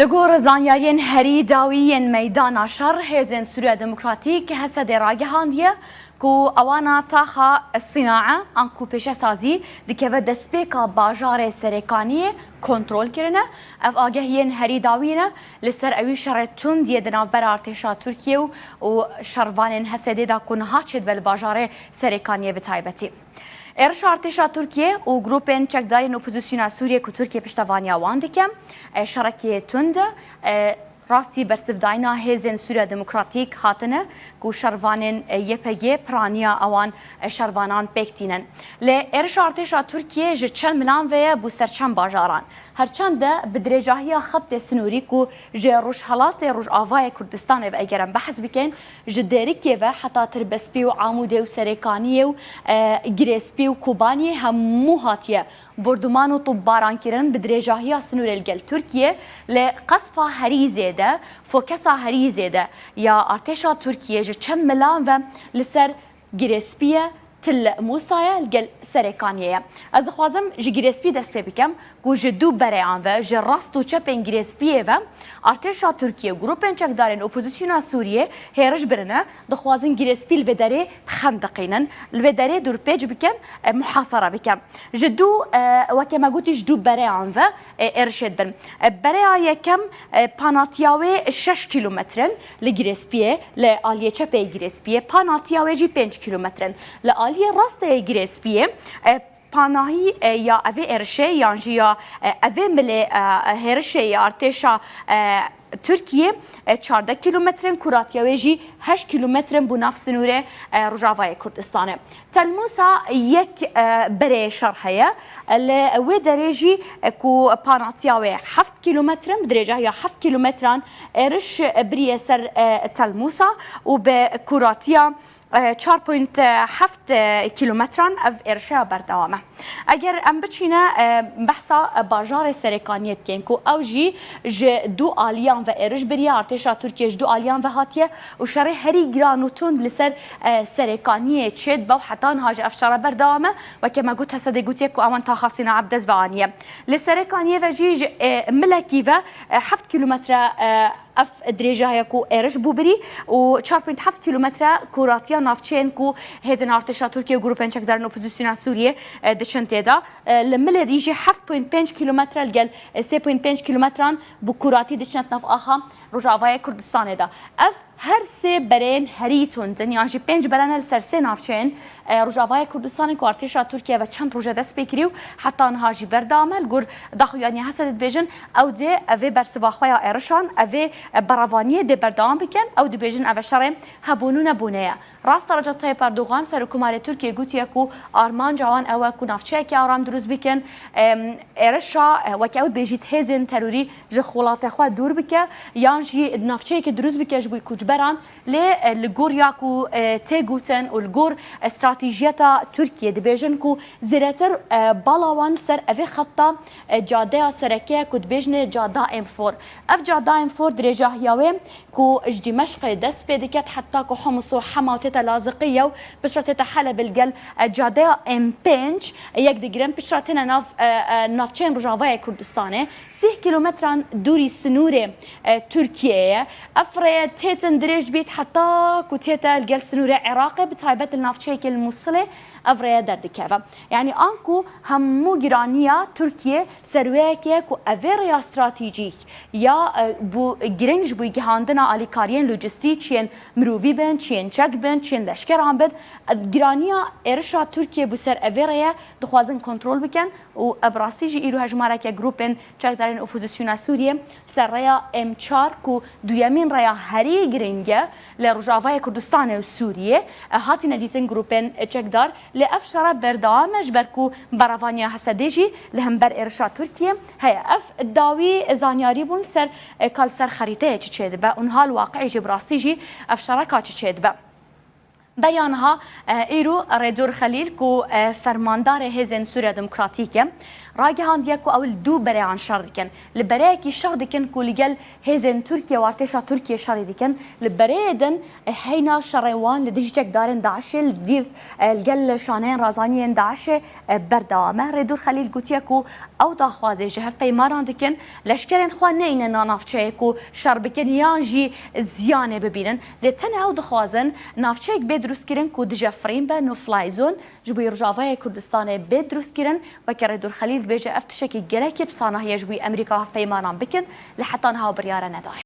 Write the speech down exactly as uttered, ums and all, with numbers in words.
Li gor zanyariyên herî dawî yên meydana şer, Hêzên Sûriya Demokratîk, H S D, ragihandiye ku ewana taxa Sînae, anku pêşesazî, dikeve destpêka bajarê Serêkaniyê kontrol kirine. Ev agehiyên herî dawî ne li ser ewî şerê tund yê di navbera artêşa Tirkiyê û, û şervanên H S D de ku niha çêdibe li bajarê Serêkaniyê bi taybetî. Êrişa artêşa Tirkiyê û grûpên çekdarên opozisyona Sûriyê ku Tirkiye piştevaniya wan dike, e, şerekê tund e, rastî bersivdayîna Hêzên Sûriya Demokratîk hatine ku şervanên, e, Y P G piraniya ewan, e, şervanan pêk tînin. Lê êrişa artêşa Tirkiyê ji çend milan ve ye bû ser çend bajaran. Herçend de bi dirêjahiya xetê sinûrî ku ji rojhelatê rojavayê Kurdistanê ve eger em behs bikin, ji Dêrikê ve heta Tirbespî û Amûdê û Serêkaniyê û, e, Girêspî û Kobaniyê hemû hatiye borduman û topbaran kirin bi dirêjahiya sinûrê li gel Tirkiye, lê qesfa herî zêde, fokesa herî zêde ya artêşa Tirkiye ji çend milan ve li ser Girêspî ye, Til Mûsa ye, li gel Serêkaniyê ye. Ez dixwazim ji Girêspî dest pê bikem ku ji du bereyan ve, ji rast û çepên Girêspiyê ve artêşa Tirkiye, grûpên çekdarên opozisyona Sûriyê hêriş birine, dixwazin Girêspî li vê derê bixendiqînin, li vê derê dûrpêç bikin, e, muhasara bikin. Ji du, e, weke me gotî, ji du bereyan ve, e, êrişê dibin. E, bereya yekem, e, panatiya wê şeş kîlometre in li Girêspiyê, li aliyê çepê yê Girêspiyê, panatiya wê jî pênc kîlometre in. Li aliyê rastê yê Girêspiyê, e, panahî, e, ya evê êrişê yan jî ya, e, evê milê, e, hêrişê ya artêşa, e, Tirkiye, e, çardeh kîlometre in, kuratiya wê jî heşt kîlometre in bû nav sinûrê, e, Rojavayê Kurdistanê. Tel Mûsa yek, e, berê şer heye. E, li wê derê jî, e, ku panatiya wê heft kîlometre in, bi dirêjahiya heft kîlometran êriş, e, biriye ser, e, Tel Mûsa û bi kuratiya, e, çar point heft kîlometran ev êrişeya berdewam e. Eger em biçîne, e, behsa, e, bajarê Serêkaniyê bikin ku ew jî ji du aliyan ve êriş biriye, artêşa Tirkiye ji du aliyan ve hatiye û şerê herî giran û tund li ser, e, Serêkaniyê çêdibe û heta niha jî ev şere berdewam e. Weke me got, H S D gotiye ku ewan taxa Sînae bi dest ve aniye. Li Serêkaniyê ve jî ji, e, milekî ve, e, heft kîlometre, e, ev dirêjahiya ku êriş bû birî û çar point heft kîlometre kuratiya navçeyên ku hêzên artêşa Tirkiye û grûpên çekdarên opozisyona Sûriyê, e, diçin tê de. E, li milê dî jî heft point pênc kîlometre li gel, e, sê point pênc kîlometran bi kuratî diçine nav axa Rojavayê Kurdistanê de. Ev her sê bereyên herî tund in, yan jî pênc bere ne li ser sê navçeyên, e, Rojavayê Kurdistanê ku artêşa Tirkiye ve çend roje dest pê kirî û heta niha jî berdewam e. Li gor daxuyaniya H S D dibêjin, ew dê evê bersiva xwe ya êrişan, evê, e, berevaniyê dê berdewam bikin. Ew dibêjin ev şerê hebûn û nebûnê ye. Rast e, Recep Tayyip Erdogan, Serokkomarê Tirkiyê, gotiye ku armanca wan ew e ku navçeyekî aram dirust bikin, em, êrişa, e, weke ew dibêjît hêzên terorî ji xwelatê xwe dûr bike, yan jî navçeyekê dirust bike ji bo koçberan. Lê, e, li gor ya ku, e, tê gotin û li gor, e, stratejiyeta Tirkiyê dibêjin ku zêdetir, e, bala wan li ser evê xetta, e, cadeya sereke ye ku dibêjinê Cada M four. Ev Cada M four dirêjahiya wê ku ji Dîmeşqê dest pê diket heta ku Homs û Hema tête laziqî ye û piştre tête Helebê li gel, e, cadeya M pênc yek digirin, piştre têne nav, e, e, navçeyên Rojavayê Kurdistanê. Sîh kîlometran dûrî sinûrê, e, Tirkiyeyê ye. Ev rêye têtin dirêj bît heta ku tête li gel sinûrê Iraqê, bi taybet li navçeyekê li Mûsilê ev rêye derdikeve. Yanî anku hemû giraniya Tirkiye ser wê yekê ye ku evê rêya stratejîk ya, e, bû giring ji bo gihandina alîkariyên lojistî, çiyên mirovî bin, çiyên çek bin, çiyên leşkeran bin. E, giraniya êrişa Tirkiye bû ser evê rêye dixwazin kontrol bikin. Û ev rastî jî îro hejmareke grûpên çekdarên opozisyona Sûriyê ser rêya M çar ku duyemîn rêya herî giring e li Rojavayê Kurdistanê û Sûriyê, e, hatine dîtin grûpên çekdar, lê ev şere berdewam e, ji ber ku berevaniya H S D jî li hember êrişa Tirkiyê heye. Ev dawî zanyarî bûn ser, e, ka li ser xerîteyê çi çêdibe û niha li waqiê jî bi rastî jî ev şere ka çi çêdibe. Beriya niha, e, îro Rêdor Xelîl ku, e, fermandarê Hêzên Sûriya Demokratîk e, Ragihandiye ku ew li du bereyan şer dikin. Li bereyekî şer dikin ku li gel hêzên Tirkiye û artêşa Tirkiye şerî dikin. Li bereyê din heyna şerên wan li dijî çekdarên DAIŞê li vîv, e, li gel şaneyên razaniyên DAIŞê, e, berdewam e. Rêdûr Xelîl gotiye ku ew daxwazê ji hevpeymanan dikin, leşkerên xwe neyne na navçeyê ku şer bikin yan jî ziyanê bibînin. Lê tenê ew dixwazin navçeyek bê dirustkirin ku dije firîn be, no fly zone, ji bo Rojavayê Kurdistanê bê dirustkirin, weke Rêdûr Xelîl dibêje ev tiştekî gelekî bi sanahî ye ji bo Amerîka hevpeymanan bikin, lê heta niha biryare nedaye.